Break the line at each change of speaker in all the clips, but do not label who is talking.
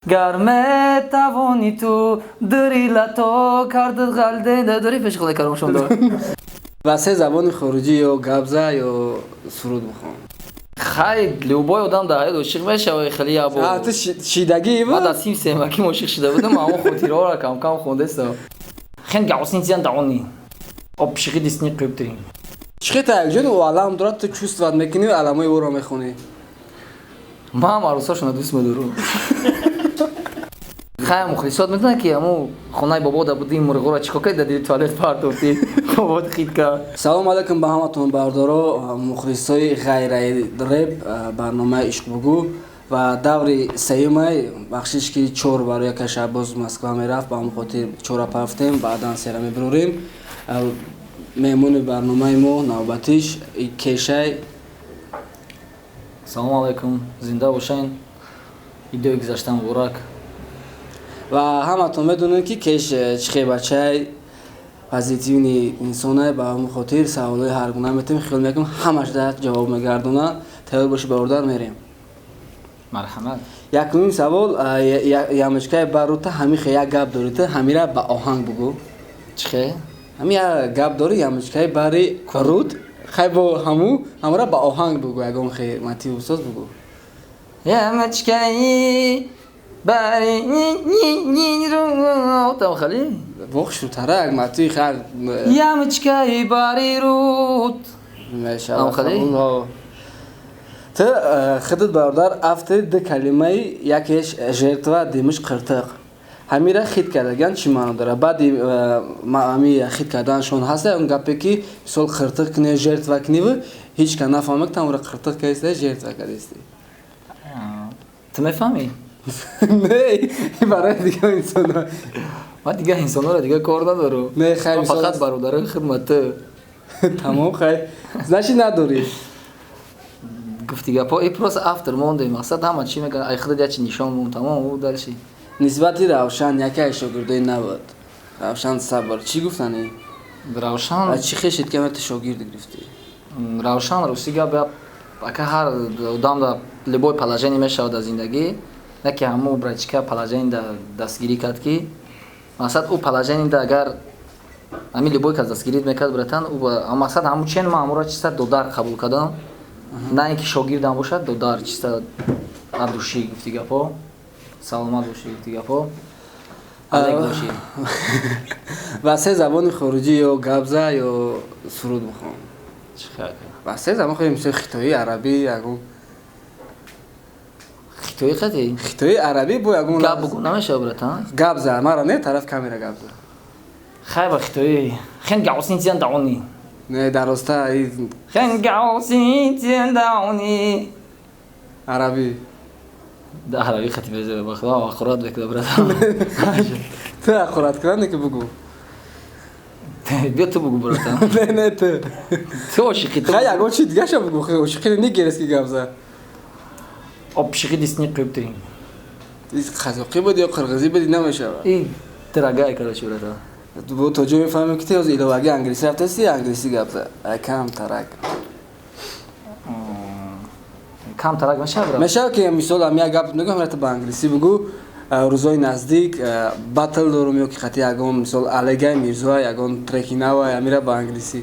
Гар метавонӣ ту дури лато кардат ғалде дори пеши худо каромшон дор.
Ба се забони хориҷӣ ё гап за, ё суруд бихон.
Хай, любой одам дар ҳаёт ошиқ мешава, хеле ябо.
А ту шидагӣ?
Ман дар сим семакӣ ошиқ шида будам, аммо хотираҳоро камкам хондестам. Хен гаосин зиян даони. Обшиқи дисни қибтирин.
Чӣ хел якҷон ӯ алам дорад, ту чувствовать мекунӣ, аламои ӯро мехонӣ?
Ман арӯсошона дӯст медорам. Хай, мухлисот медонад, ки ҳамун хонаи бобода будим, мурғоро чӣ кор кардӣ, дар дили туалет партофтӣ, бобот хит кард.
Салом алайкум ба ҳаматон, бардоро, мухлисои ғайраи реп, барномаи «Ишқ бугӯ» ва даври сеюмай. Бахшиш, ки чор барои яка Шаҳбоз Москва мерафт, ба ҳамон хотир чора пафтем, баъдан сера мебирорем. Меҳмони барномаи мо навбатиш Кешай.
Салому алайкум, зинда бошен, идои гузашта муборак.
Ва ҳаматон медонед, ки Кеш чӣ хел бачай, позитивный инсонай. Ба ҳамон хотир саволҳои ҳаргуна метавем, хиёл мекунем, ҳамаш да ҷавоб мегардонад. Тайёр бошӣ, бародар, мерем.
Марҳамат.
Якумин савол: ямочкаи барута ҳамин хе як гап дорӣ, ту ҳамира ба оҳанг бугӯ.
Чӣ хе?
Ҳамин як гап дорӣ, ямочкаи бари руд, хай, бо ҳаму ҳамра ба оҳанг бугӯ, ягон хе мотив бисоз, бугӯ.
Ямочкаи бари руд хали.
Бо хушрӯтара як мотиви хар.
Ямочкаи бари руд.
Мешавад. Ту худат, бародар, автори ду калимаи, якеш жертва, димиш қиртиқ. Ҳамира хит кардаган чӣ маъно дорад? Баъди ҳами хит карданашон ҳаста он гапе, ки мисол қиртиқ кунӣ, жертва куниву ҳеҷ кас нафаҳмад, ки тамора қиртиқ кардисти, жертва кардисти?
Ту мефаҳмӣ?
Не, барои дигар инсонҳо.
Ман дигар инсонҳоро дигар кор надорам.
Не, хай.
Ман фақат бародарои хидмат.
Тамом, хай, значит, надорӣ.
Гуфти гапо и просто автор монде, мақсад ҳама чӣ мекунад, ай худат ячи нишон мон, тамом, ӯ дальше.
Нисбати Равшан, яке аз шогирдои набуд, Равшан Сабр, чӣ гуфтанӣ?
Равшан.
Ва чӣ хешид, ки ту шогирд гирифтӣ?
Равшан, рости гап, ака, ҳар одам дар любой положение мешавад дар зиндагӣ, не ки ҳамун братчика положение да дастгирӣ кард, ки мақсад ӯ положение да агар ҳамин любой кас дастгирӣ мекард, братан, ӯ мақсад ҳамун чен ман ҳамуро чиста додар қабул кардам, на ин ки шогирдам бошад, додар, чиста от души. Гуфти гапо, саломат бошӣ, гуфти гапо, алек бошӣ.
Ба се забони хориҷӣ ё гап за, ё суруд бихон.
Чӣ хел?
Ба се забон хоҳем, мисол хитоӣ, арабӣ, ягон.
Хитоӣ қати?
Хитоӣ, арабӣ, бо ягон.
Гап бугӯ намешава, братан?
Гап за, мара не, тараф камера гап за.
Хай, ба хитоӣ: хен гаосин зиян даони.
Не, дароста.
Хен гаосин зиян даони.
Арабӣ.
Да, арабӣ хати мезара, ба худо, ақурат бекуда, братан.
Ту ақурат кунане, ки бугӯ.
Биё, ту бугӯ, братан.
Не, не, ту.
Ту ошиқи, ту.
Хай, ягон чи дигаша бугӯ, ошиқи нигерес, ки гап за.
Обшиқи дисни қибтирин.
Қазоқӣ буд ё қирғизӣ буд, намешавад.
И дорогая, короче, братан.
Бо то ҷо мефаҳмем, ки ту ҳозир иловагӣ англисӣ рафтасти, англисӣ гап за кам тарак.
Кам тарак мешавад, брат?
Мешавад, ки мисол ам як гап мегӯям, рафта ба англисӣ бугӯ: рӯзои наздик батл дорум ё ки хати ягон, мисол, Алегай Мирзоа, ягон треки нава, амира ба англисӣ.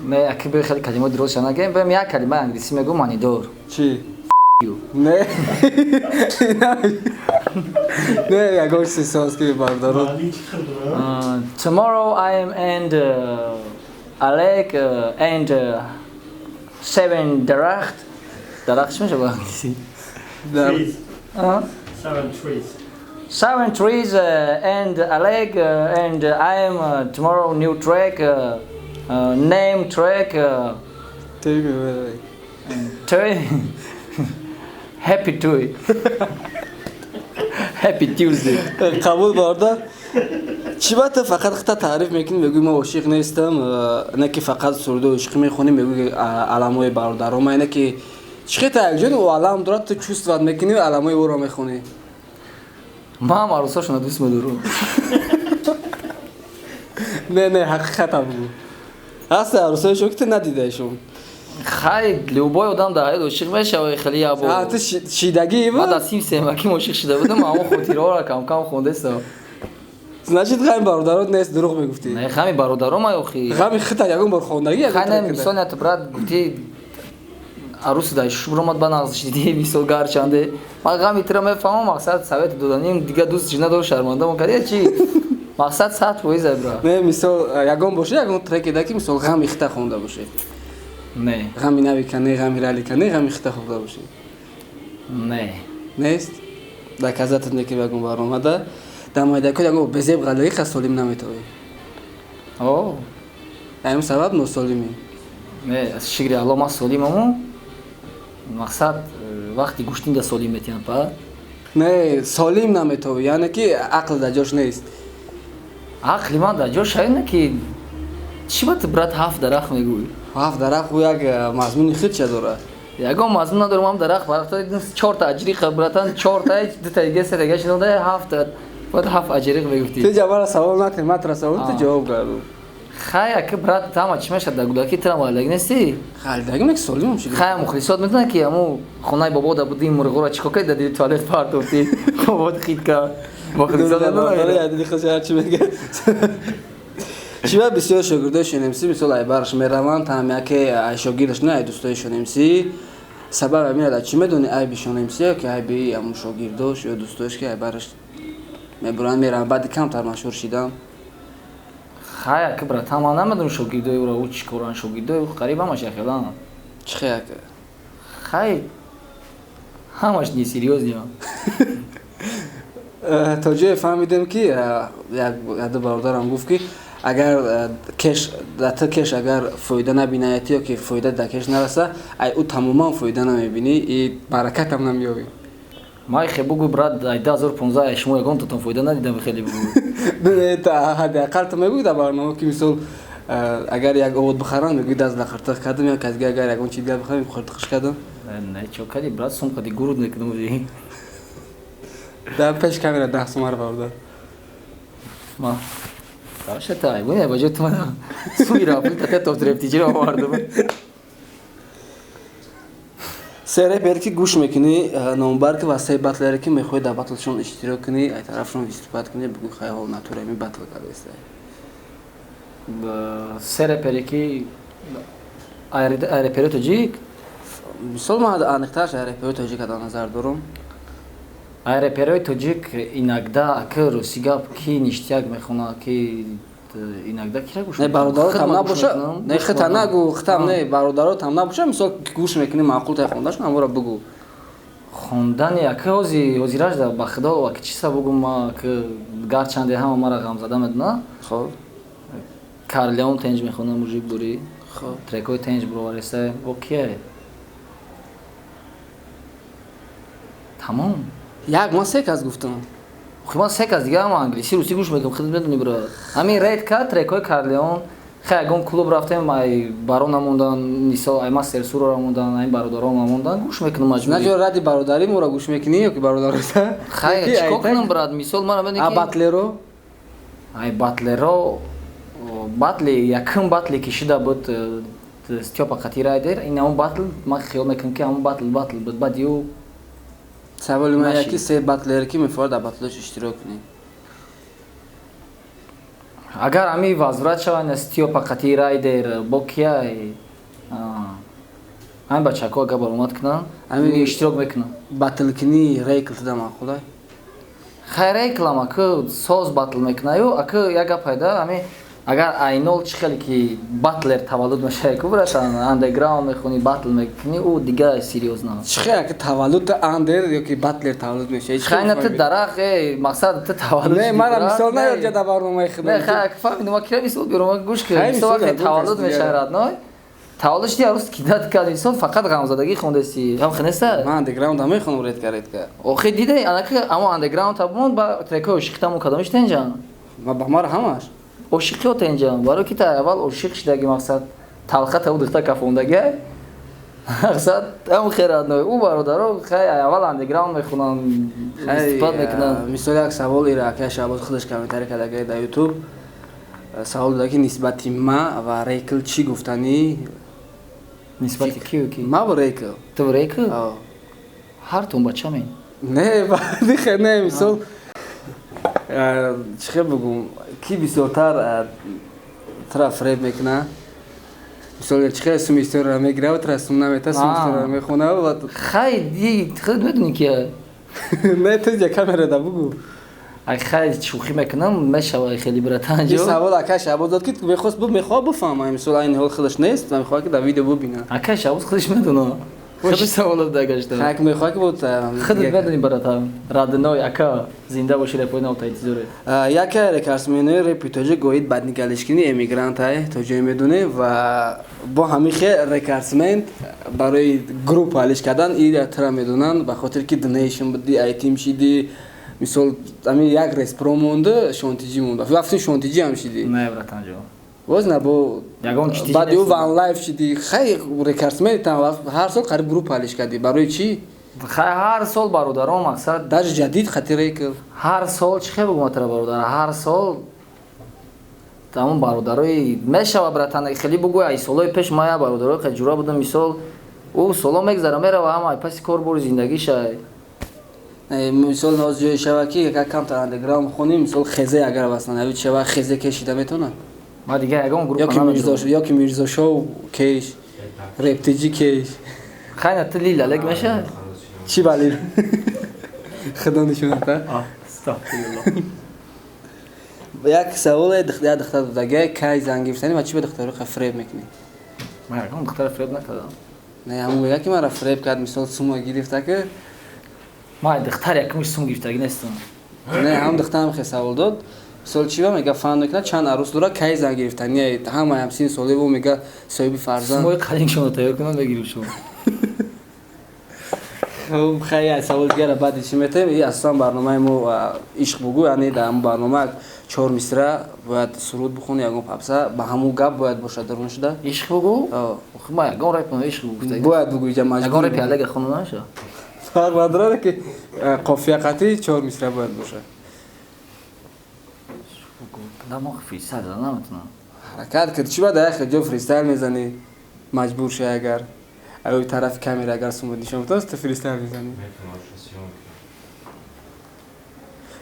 Не, аки бе хеле калимаи дуруст нагем, бем як калимаи англисӣ мегӯм, манидор.
Чӣ? Не, не, ягон чизи соз, ки бардорон.
Tomorrow I am and Alec and seven дарахт. Дарахт чӣ мешавад ба англисӣ?
Trees. Seven trees.
Seven trees and Alec and I am tomorrow new track, name track Happy to Happy Tuesday.
Қабул, бародар. Чӣ ба ту фақат хита таъриф мекунӣ, мегӯӣ, ман ошиқ нестам, не ки фақат суруди ишқӣ мехонӣ, мегӯӣ, аламои бародарома, не ки чӣ хел якҷон ӯ алам дорад, ту чувствовать мекунӣ, аламои ӯро мехонӣ?
Ман арӯсошона дӯст медорам.
Не, не, ҳақиқата бугӯ, ҳаста арӯсои шо, ки ту надидаишон?
Хай, любой одам дар ҳаёт ошиқ мешава, хеле ябо.
А ту шидагӣ?
Ман дар сим семаки ошиқ шида будам, ҳамон хотираҳоро кам-кам хондеста.
Значит, ғами бародарот нест, дурӯғ мегуфтӣ.
Не, ғами бародаром ай охи.
Ғами хита ягон бор хондагӣ?
Хай, не, мисол ята, брат, гуфти аруси дар шубр омад, ба нағз шидӣ, мисол, гарчанде ман ғами тира мефаҳмам, мақсад совет доданим, дига дӯст чи надор, шармандамо кардия чи, мақсад 100% ай, брат.
Не, мисол, ягон боше, ягон треке да, ки мисол ғами хита хонда боше?
Не.
Ғами навика не, ғами ралика не, ғами хита хонда боше?
Не.
Нест, доказать мекунем ягон баромада. Дар майдако ягон безеб ғаллагӣ ха солим наметавӣ?
О.
Ҳамин сабаб носолимӣ?
Не, аз шикри Алло ман солимаму, мақсад вақти гӯштинда солим метиҳам па.
Не, солим наметавӣ, яъне ки ақл дар ҷош нест.
Ақли ман дар ҷош ай, ки чӣ ба ту, брат, ҳафт дарахт мегӯӣ?
Ҳафт дарахт ӯ як мазмуни худша дорад.
Ягон мазмун надорам, ҳам дарахт барахта чорта аҷриқа, братан, чорта, дута дига, се дига шинода, ҳафта, бояд ҳафт аҷриқ мегуфтӣ.
Ту ҷавара савол натем, ман тура савол, ту ҷавоб кардум.
Хай, аки, брат, тама чӣ мешад, дар гудаки тира маҳаллагӣ нестӣ?
Халдаги мек солимам шид.
Хай, мухлисот медонад, ки аму хонаи бобо да будӣ, мурғоро чӣ кор кардӣ, дар дили туалет партофтӣ, бобот хит кард, мухлисот медонад.
Дили худ ҳарчи мега. Чиба бисёр шогирдои Шонмс, мисол, айбараш мераванд, там яке ай шогирдаш, не, ай дӯстои Шонмс. Сабаб ҳамин чӣ медонӣ? Айби Шонмс ё ки айби ҳамун шогирдош ё дӯстош, ки айбараш мебуранд, мераванд баъди камтар машҳур шидан?
Хай, аки, братан, ман намедонам шогирдои ӯро, ӯ чӣ коранд, шогирдои ӯ қариб ҳамаш яхеланд.
Чӣ хе, ака?
Хай, ҳамаш несерьёзный.
То ҷое фаҳмидем, ки якду бародарам гуфт, ки агар кеш дар ту кеш агар фоида набинаятӣ ё ки фоида дар кеш нараса, ай ӯ тамоман фоида намебинӣ и баракатам намеёбӣ.
Май хе бугу, брат, ай 2015 шумо ягон тотон фоида надидам, хеле бугу.
Ҳадди ақал ту мегӯӣ дар барнома, ки мисол агар як овод бихарам, мегӯӣ даст дар қиртиқ кардам, ё кас дига агар ягон чи дигар бихарам, қиртиқш кардам.
Не, чо кади, брат, сум кади гуруд мекунам.
Дар пеш камера 10 сумар, бародар.
Ма Баша тай, буне ба ҷои ту мана суми рафт, та топ трептиҷиро овардам.
Се репер, ки гӯш мекунӣ, номбар ки, ва се батлере, ки мехоҳӣ дар батлшон иштирок кунӣ, ай тарафшон выступать кунӣ, бигӯ хай, ҳол натура ми батл кардаиста.
Се репере, ки ай репери тоҷик?
Мисол, ман аниқтараш ай реперои тоҷик дар назар дорам.
Ай реперои тоҷик иногда, аки, рости гап, ки ништяк мехонад, ки иногда кира гӯш
Не, бародаротам набоша, не, хита нагӯ, хитам не, бародаротам набоша, мисол, гӯш мекунӣ, маъқул тай хондашон, ҳамора бугӯ.
Хондани, аки, ҳози ҳозираш да, ба худо, аки, чиса бугум ма, аки, гарчанде ҳама мара ғамзада медона. Карлеон тенҷ мехонам, мужик бури. Трекои тенҷ буровареса, окей, тамом.
Як, ман се кас гуфтам.
Охи, ман се кас дига ҳама англисӣ, русӣ гӯш мекунам, худат медонӣ, брат. Ҳамин редка трекои Карлеон. Хай, ягон клуб рафтем, ай баро намондан, мисол, ай мастер суро намондан, ай бародарон намондан, гӯш мекунам маҷбурӣ.
Наҷо ради бародарӣ моро гӯш мекунӣ ё ки бародарота?
Хай, чикор кунам, брат, мисол, мара медонӣ
А
ки
батлеро?
Ай батлеро, батли якум, батле ки шида буд Стёпа қати Райдер, ин ҳамон батл, ман хиёл мекунам, ки ҳамон батл батл буд, баъди ӯ
Саволи ман
Нашид.
яки се батлере, ки мехоҳад дар батлош иштирок кунӣ.
Агар ҳами возврат шаванд, Стёпа қати Райдер, бо кияй, ҳамин бачаҳако агар баромад кунанд,
Ҳамин-
иштирок мекунам.
Батлкунӣ рейкл туда маъқулай?
Хай, рейклам, аки, соз батл мекунаю, аки, як гап пайда, ҳами агар айнол чӣ хеле ки батлер таваллуд мешавад ку, братан, андерграунд мехонӣ, батл мекунӣ, ӯ дига серьёзно.
Чӣ хел, аки, таваллуд андер ё ки батлер таваллуд мешавад?
Хай, на, ту дарах, э, мақсад, ту таваллуд
Не,
шудӣ,
мара
брат,
мисол
не.
наёр ҷа дар барномаи
Не,
худам.
хай, аки, фаҳмидам, ма кира мисол биёрам, ма гӯш ки
Хай,
мисол
мисол
вақте
ягон
таваллуд
кас дигар.
мешавад, родной, таваллуд шуди, арӯз кидат кард, мисол, фақат ғамзадагӣ хондасӣ, ҳам хенеста?
Ман андерграунд мехонам редко, редко.
Охи, диде, анаки амо андерграунд табмон ба трекои ошиқитамон кадомиш тенҷан?
Ма ба мара ҳамаш.
Ошиқиё тенҷан, барои ки та аввал ошиқ шидаги, мақсад, талхата ӯ духта кафондаги, мақсад, ҳам хел, родной, ӯ бародаро, хай, аввал андерграунд мехонанд, истифода мекунанд.
Мисол, як савол ира акай Шаҳбоз худаш комментарий кардаги дар Ютуб, савол дода, ки нисбати ма ва рейкл чӣ гуфтанӣ.
Нисбати кию ки?
Ма бо Рейкл.
Ту Рейкл? Ҳартон бача мен.
Не, баъди не, мисол чӣ хел бигӯм, ки бисёртар тра фреб мекуна? Мисол чӣ хел суми историяро мегирава, тра сум намета, сум историяро мехона ва
Хай, ди худ медонӣ ки
Не, ту ҷа камера да бугӯ.
Ай хай, шӯхӣ мекунам, мешава хеле, братан.
Ин савол ака Шаҳбоз дод, ки мехост мехоҳад бифаҳма, мисол айни ҳол худаш нест ва мехоҳад ки дар видео бубина.
Ака Шаҳбоз худаш медона. Худаш саволот дагашта.
Хай, мехоҳад ки буд
худат медонӣ, братан. Родной ака, зинда боши, репои нав тайтизоре.
Яке рекордсменои репи тоҷик гоид баднигалишкини эмигрантай, то ҷое медонем, ва бо ҳамин хел рекордсмен барои группа алиш кардан и тра медонанд, ба хотир ки днейшн буди, айтим шиди, мисол ҳамин як респро монда, шонтиҷӣ монда, рафти шонтиҷӣ ҳам шиди.
Не, братан ҷо.
Боз на бо
ягон чизи
баъди ӯ ван лайф шиди. Хай, рекордсмен там ҳар сол қариб группа алиш кардӣ, барои чӣ?
Хай, ҳар сол бародарон мақсад
даже ҷадид хати Рейкл.
Ҳар сол чӣ хел бигӯм тара, бародар, ҳар сол тамом бародарои мешава, братан, хеле бугӯй, ай солҳои пеш ма я бародарои хеле ҷура будам, мисол ӯ соло мегзара, мерава, ҳама ай паси кор бори зиндагиша.
Мисол ноз ҷое шава ки яка камтар андеграунд хоним, мисол хезе агар васнанавид шава, хезе кешида метавонад?
Ма дига ягон группа
ёки Мирзо, ёки Мирзо шоу кеш, рептиҷи кеш.
Хай, на, ту лила лек меша.
Чӣ балил? Худо нишонад.
Астағфируллоҳ.
Як саволе як духтар додага: кай зан гирифтанӣ ва чӣ ба духтаро фреб мекунӣ?
Ма ягон духтара фреб накардам.
Не, ҳамун мега ки мара фреб кард, мисол сума гирифта ки.
Ма духтар якумиш сум гирифтагӣ нестам.
Не, ҳам духтарам хел савол дод, мисол чӣ ба мега фан мекунад, чанд арӯс дора, кай зан гирифтани, ҳама ҳам сини соле бо мега соҳиби фарзанд.
Сумои қалин шумо тайёр кунам, мегирим шумо.
Хуб, хай, савол дигара баъди чӣ метаем. И асосан барномаи мо ишқ бугӯ, яъне дар ҳамун барнома чор мисра бояд суруд бихони, ягон папса ба ҳамун гап бояд бошад дарун шуда.
Ишқ бугӯ? Ма ягон реп ишқ бугӯ
бояд бугӯ, иҷа маҷбур.
Ягон репи алага хонда намешава?
Фарқ надорад, ки қофия қатъи чор мисра бояд бошад.
Ма фристайл зада наметавонам.
Ҳаракат кар, чӣ ба дар як ҷо фристайл мезанӣ, маҷбур шай, агар ай тарафи камера агар сумуд нишон бутост, ту фристайл мезанӣ.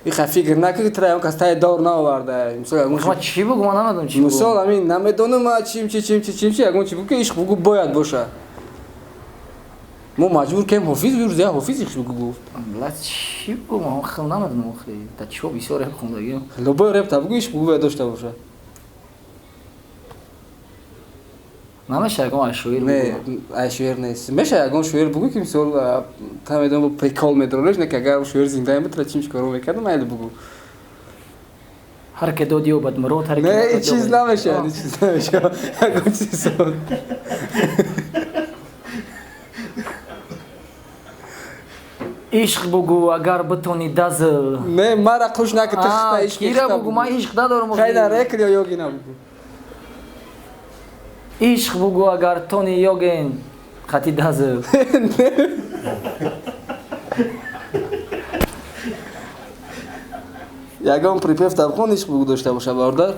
Иха фикр накун, ки тра ягон кас таи дор наоварда, мисол ягон
Ма чӣ бугӯ, ма намедонам чӣ.
Мисол ҳамин намедонам, ма чим чи чим чи чим чи, ягон чи бугӯ, ки ишқ бугӯ бояд боша. Мо маҷбур кем, ҳофиз бирӯз я ҳофиз ишқ бугӯ гуфт.
Ла, чӣ бугӯ, ма хел намедонам, охи да чиҳо бисёр реп хондагиам.
Любой реп та бугӯ, ишқ бугӯ бояд дошта боша.
Намеша ягон ай шоир?
Не, ай шоир нест. Меша ягон шоир бугӯ, ки мисол та медонам, прикол медонеш, не ки агар шоир зинда буд, чим чикоро мекардам, майли бугӯ.
Ҳар ке дод ёбад мурод, ҳар
Не, ин чиз намеша, ин чиз намеша, ягон чиз.
Ишқ бугӯ, агар битонӣ, дазл.
Не, мара қуш наки, ту хита ишқ.
Кира бугӯ, ман ишқ надорам.
Хай, на рекл ё ёгина бугӯ.
Ишқ бугӯ, агар тони, ёген хати дазл.
Ягон припев та бихон, ишқ бугӯ дошта боша, бародар.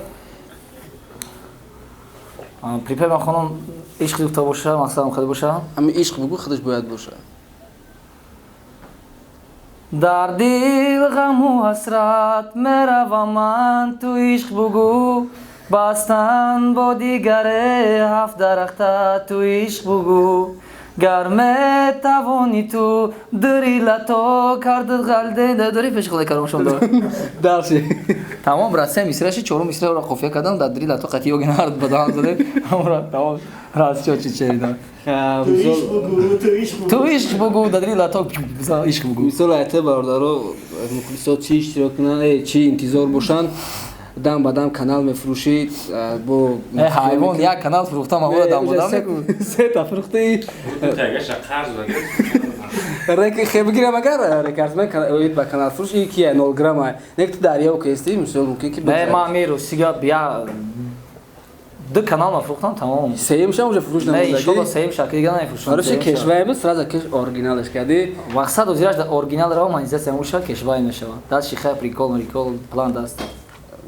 Припев ман хонам, ишқ дошта боша, мақсадам хеле боша.
Ҳамин ишқ бугӯ худаш бояд боша.
Дар дил ғаму ҳасрат меравам ман, ту ишқ бугӯ. Бастан бо дигаре ҳафт дарахта, ту ишқ бугӯ. Гар метавонӣ, ту дури лато кардат ғалде дори пеши худо каромшон дор.
Дальше.
Тамом, брат, се мисраши, чорум мисраро қофия кардам, дар дури лато қати ёгин ҳард ба даҳан задем, ҳамра тамом расчо чи черида. Ту ишқ бугӯ, дар дури лато ишқ бугӯ.
Мисол айта, бародаро, мухлисо чӣ иштирок кунанд, чӣ интизор бошанд? Дам ба дам канал мефурӯшид бо
Ҳайвон, як канал фурӯхтам, амора дам ба дам мекун.
Сета фурӯхтаи. Хе бигирам, агар рекордсмен оид ба канал фурӯш и ки 0 грамм не, ту дарёв кести, мисол мумкин ки.
Не, ман мерӯ сига я ду канал ма фурӯхтам, тамом.
Сеюмшам уже фурӯш.
Не, иншолло, сеюм шакли дига намефурӯшам.
Барои кешвай буд, сразу кеш оригиналаш кардӣ.
Мақсад озираш дар оригинал ро монетизатсия мешавад, кешвай мешавад. Дальше хай, прикол прикол план даст.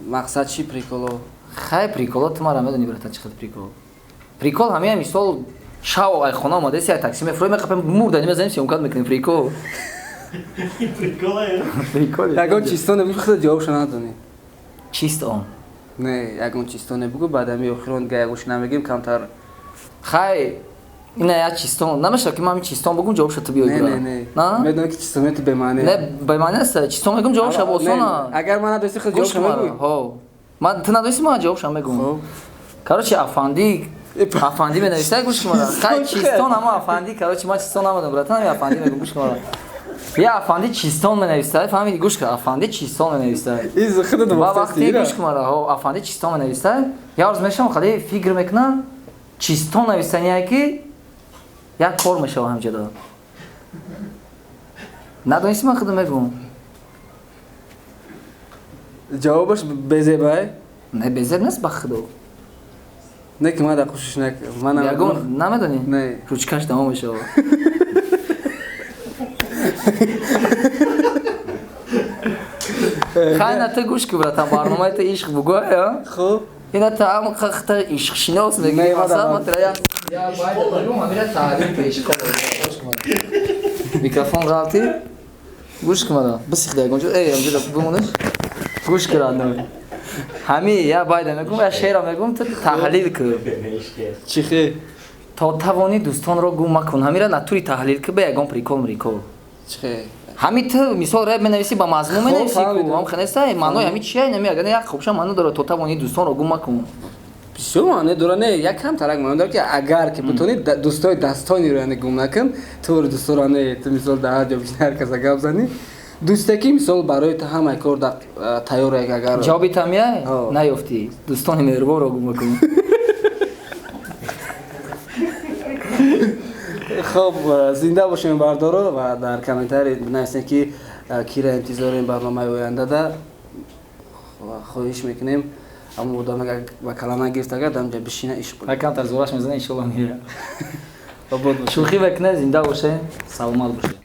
Мақсад чи приколо?
Хай, приколо ту мара медони, брата, чӣ хел прикол. Прикол ҳамия, мисол, Шав ай хона омадаси, ай такси мефурӯем, меқапем, мурдани мезанем, съёмка мекунем, прикол.
Прикол е?
Прикол.
Ягон чистоне бугӯ, худат ҷавобшо надонӣ.
Чист он?
Не, ягон чистоне бугӯ, баъд ами охирон дига ягонш намегем, камтар.
Хай, ина як чистон намешавад, ки ман ҳамин чистон бугум, ҷавобша ту биёй.
Не, не, не. Медонам, ки чистоне ту бемаъне.
Не, бемаъне аст. Чистон мегум, ҷавобша осона.
Агар ман надонисти, худ ҷавобша мегӯй.
Ҳо, ман ту надонисти, ман ҷавобша мегум. Короче, афанди, афанди менависа, гӯш кун мара. Хай, чистон ама афанди, короче, ман чистон намедонам, братан, ами афанди мегум, гӯш кун мара. Я афанди чистон менависа, фаҳмиди? Гӯш кун, афанди чистон менависа.
Из худат.
Ва вақти, гӯш кун мара, ҳо, афанди чистон менависа, як рӯз мешавам, хали фикр мекунам, чистон нависание ки як кор мешава ҳамҷода. Надонисти, ман худам мегум.
Ҷавобаш безебай?
Не, безеб нест, ба худо.
Не, ки ман да кӯшиш
ман ягон намедонӣ?
Не.
Ручкаш тамом мешава. Хай, на, ту гӯш ки, братан, барномаи ту ишқ бугӯ.
Хуб.
Ина та ам қахта ишқшинос мегӯӣ, масалан, ман тра я байд мегӯм, ҳамира таълим пешкор. Микрофон ғалти, гӯш ки мара, бисих да ягон ҷо, эй, ҳамҷо бимонаш, гӯш ки, родной, ҳами я байда мегӯм, я шеъра мегӯм, ту таҳлил ку.
Чӣ хел?
То тавонӣ, дӯстонро гум макун. Ҳамира натури таҳлил ку, бе ягон прикол мрикол.
Чӣ хел?
Ҳами ту мисол рэп менависӣ, ба мазмун менависӣ ку, ҳам хенеста маънои ҳами чия? Инами агар як хубша маъно дорад: то тавонӣ, дӯстонро гум макун.
Бисёр маъне дора. Не, як кам тарак маъно дорад, ки агар ки бутонӣ, дӯстои дастониро, яъне, гум накун. Тури дӯсторо не, ту мисол дар ҳар ҷо бишини, ҳар каса гап занӣ, дӯсте ки мисол барои ту ҳамаи кор тайёр, агар
Ҷавоби тамия наёфтӣ, дӯстони меҳрубонро гум макун.
Хоб, зинда бошем, бардоро, ва дар комментарий бинависем, ки кира интизорем барномаи ояндада. Хоҳиш мекунем, ҳамон одам ба калама гирифт, агар дамҷа бишина, ишқ.
Камтар зӯраш мезана, иншолло, мея. Шӯхӣ мекунем. Зинда бошем, саломат бошем.